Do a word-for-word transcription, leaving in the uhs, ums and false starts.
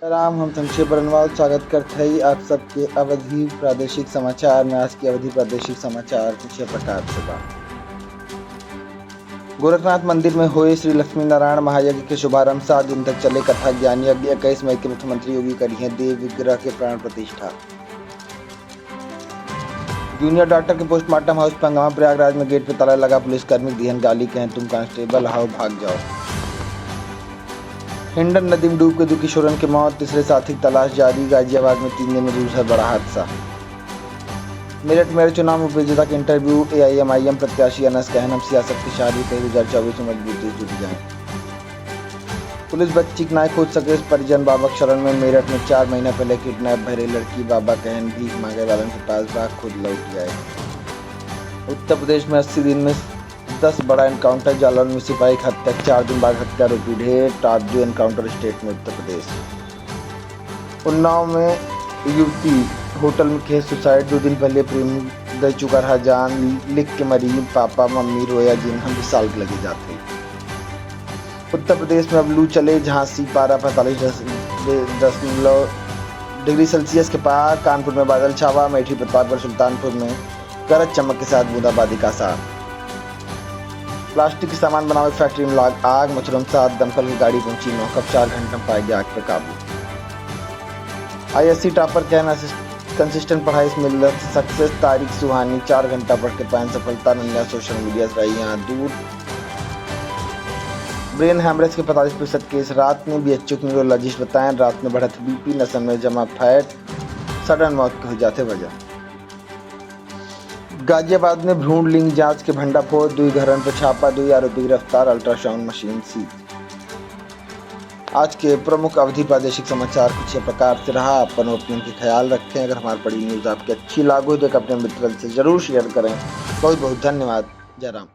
राम, हम संक्षेप बरनवाल स्वागत करत हई आप सबके अवधी प्रादेशिक समाचार में। आज के अवधी प्रादेशिक समाचार कुछ ये प्रकार से बा। गोरखनाथ मंदिर में होए श्री लक्ष्मी नारायण महायज्ञ के शुभारंभ, सात दिन तक चले कथा ज्ञान यज्ञ। इक्कीस मई के मुख्यमंत्री योगी करिहें देव विग्रह के प्राण प्रतिष्ठा। जूनियर डॉक्टर के पोस्टमार्टम हाउस पे हंगामा, प्रयागराज में गेट पे ताला लगा, पुलिसकर्मी दिहन गाली, कहें तुम कांस्टेबल हाओ, भाग जाओ। हिंडन नदी में डूब के दो किशोरन के मौत, तीसरे साथी की तलाश जारी, गाजियाबाद में तीन दिन में दूसरा बड़ा हादसा। मेरठ मेयर चुनाव में उपविजेता के इंटरव्यू, एआईएमआईएम प्रत्याशी अनस कहन हम सियासत के शादी कही दो हजार चउबीस में मजबूती से जुट जाए। पुलिस बच्ची के नाय खोज सके, परिजन बाबा के शरण में। मेरठ में चार महीना पहले किडनैप भरे लड़की, बाबा कहन भीख मांगे वालन के पास बा, खुद लौट जाए। उत्तर प्रदेश में अस्सी दिन में दस बड़ा एनकाउंटर, जालौन में सिपाही की हत्या, चार दिन बाद हत्या आरोपी ढेर, टॉप दो एनकाउंटर स्टेट में उत्तर प्रदेश। उन्नाव में युवती होटल में किहे सुसाइड, दो दिन पहले प्रेमी दे चुका रहा जान, लिख के मरी, पापा मम्मी रोया जिन, हम विशाल के लगे जाते। उत्तर प्रदेश में अब लू चले, झांसी पारा पैंतालीस दस-, दशमलव डिग्री सेल्सियस के पार, कानपुर में बादल छावा, अमेठी, प्रतापगढ़, सुल्तानपुर में गरज चमक के साथ बूंदाबांदी का आसार। प्लास्टिक के सामान बनावे फैक्ट्री में लाग आग, मछुरम साथ दमकल की गाड़ी पहुंची मौका पर, चार घंटा में पाए गया आग पे काबू। आईएससी टॉपर कहना, कंसिस्टेंट पढ़ाई से मिल सक्सेस, तारीख सुहानी, चार घंटा पढ़ के पाएन सफलता, नन्या सोशल मीडिया से रही यहाँ दूर। ब्रेन हैमरेज के पैंतालीस फीसद केस, रात में बीएचयू के न्यूरोलॉजिस्ट बताएं, रात में बढ़त बीपी, नसन में जमा फैट, सडन मौत के हो जाते वजह। गाजियाबाद में भ्रूण लिंग जांच के भंडाफोड़, दुई घरन पे छापा, दुई आरोपी गिरफ्तार, अल्ट्रासाउंड मशीन सीज। आज के प्रमुख अवधी प्रादेशिक समाचार कुछ ये प्रकार से रहा। अपन और अपने के ख्याल रखें। अगर हमारी पड़ी न्यूज़ आपके अच्छी लागू है तो एक अपने मित्रन से जरूर शेयर करें। बहुत बहुत धन्यवाद। जय राम।